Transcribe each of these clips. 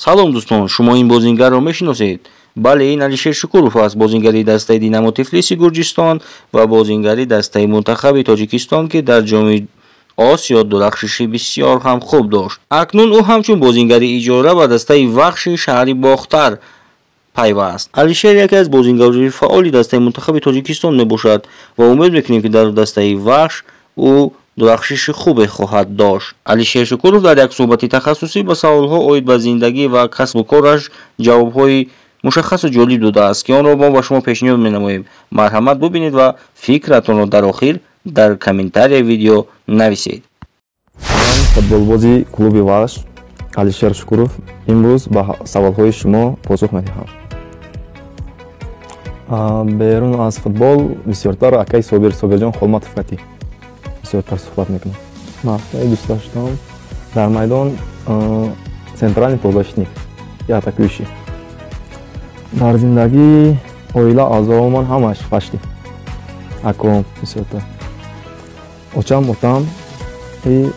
Салом дӯстон, шумо ин бозингарро мешиносед? Бале, ин Алишер Шукуров аст, бозингари дастаи Динамо Тифлиси Гурҷистон ва бозингари дастаи мунтахаби Тоҷикистон, ки дар ҷоми Осиё дурахшиши бисёр ҳам хуб дошт. Акнун ӯ ҳамчун бозингари иҷора ба дастаи Вахши шаҳри Бохтар пайваст. Алишер яке аз бозингарони фаъоли дастаи мунтахаби Тоҷикистон мебошад ва умед мекунем, ки дар дастаи Вахш ӯ дурахшиши хубе хоҳад дошт. Алишер Шукуров дар як суҳбати тахассусӣ ба саволҳо оид ба зиндагӣ ва касбу кораш ҷавобҳои мушаххасу ҷолиб додааст, ки онро мо ба шумо пешниҳод менамоем. Марҳамат, бубинед ва фикратонро дар охир дар комментарияи видео нависед. Ман футболбози клуби Вахш Алишер Шукуров имрӯз ба саволҳои шумо посух медиҳам. Берун аз футбол бисёртар акаи Собир, Собирҷон Холматов катӣ бисёртар суҳбат мекунам. Мавқеи дӯстдоштам дар майдон центральный полузащитник и атакующий. Дар зиндагӣ оила аъзоомон ҳамаш пашти аком, бисёртар очам, отам и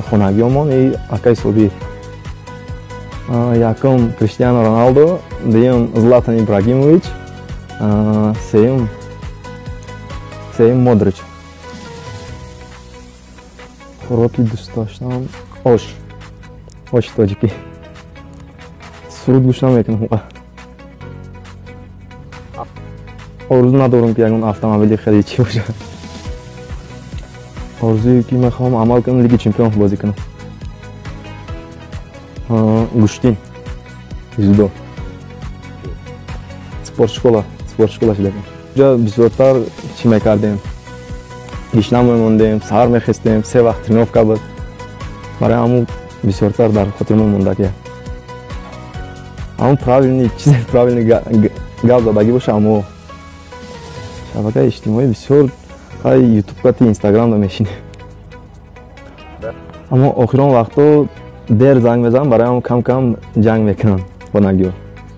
хонагиёмон и акаи Собир. Якум Криштиану Роналдо, дуюм Златан Ибрагимович, сеюм Модрич. Хӯроки дӯст доштам ош, оши тоҷикӣ. Суруд гӯш намекунам. Орзу надорам, ки ягон автомобили хеле чӣ бошад. Орзуе, ки мехоҳам амал кунам, Лиги чемпион бозӣ кунам. Гӯштин, дзюдо, спортшкола, спортшкола шудагам. Ҷа бисёртар чӣ мекардем? Гишна мемондем, саҳар мехестем, се вақт тренировка буд. Барои ҳамун бисёртар дар хотирмон мондагия. Ҳамун правильный чизе, правильный гап задагӣ боша. Аммо шабакаи иҷтимоӣ бисёр хай, Ютуб кати, Инстаграмда мешинем. Аммо охирон вақтҳо дер занг мезанам, барои ҳамон кам кам ҷанг мекунам хонагиҳо,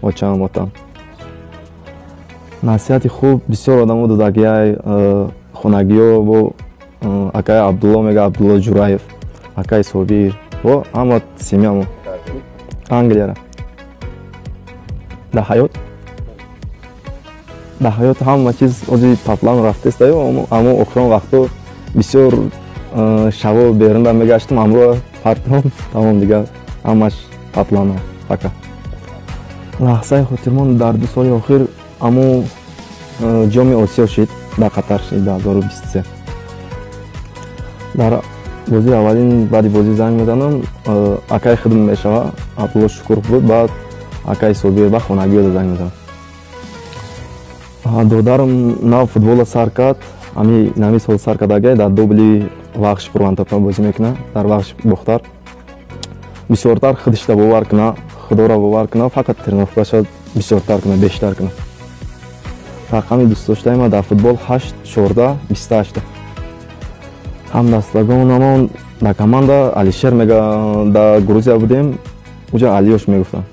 очам, отам. Насиҳати хуб бисёр одамо додагиай, хонагиҳо бо акаи Абдулло мега, Абдулло Ҷураев, акаи Собир, бо ҳама семьямо. Англияра. Дар ҳаёт ҳама чиз ози по плану рафтестаю, аммо охирон вақтҳо бисёр шабо берунда мегаштам, амро партом, тамом, дигар ҳамаш по плану. Пока лаҳзаи хотирмон дар 2 соли охир аммо Ҷоми Осиё шид, дар Қатар шид, 2023. Дар бозии аввалин, баъди бозӣ занг мезанам, акаи худм мешава, Абдулло Шукуров буд, баъд акаи Собир, ба хонагиёда занг мезанам. Додарам нав футбола сар кард, ами нами сол сар кардагай, дар дубли Вахш Қурбонтапа бозӣ мекунад, дар Вахш Бохтар. Бисёртар худашда бовар куна, худоро бовар куна, фақат тренировкаша бисёртар куна, бештар куна. Рақами дӯстдоштаи ман дар футбол 8, 14, 28. Ҳамдастагонамон дар команда Алишер мега, дар Грузия будем, уҷа Алиёш мегуфтанд.